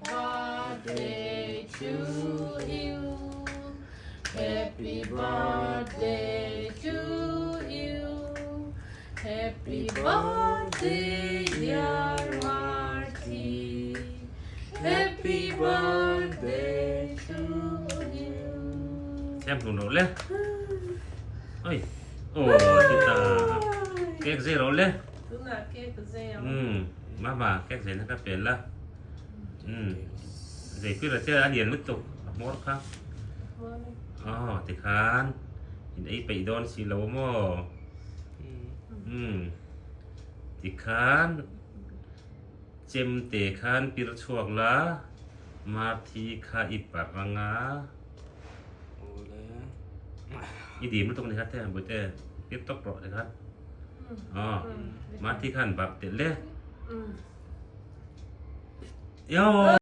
birthday to you Happy birthday to you Happy birthday dear Marty Happy birthday to you Xem hlun rawh le. Oi. Oh, tita. Cake zei rawh le. Tunah cake zei ang. Um, mama cake zei na ka pel la. Um. Zei pira che a lian lutuk a hmawr kha. Oh, tikhan in ei peih dawn si lo maw? Um. Tikhan Chemte khan pir chhuak la, Marthi kha i parh anga. I dim lutuk ni kha te, Bawihte, pir tawp rawh ti khan. Aw, Marthi khan barh telh le. Yo!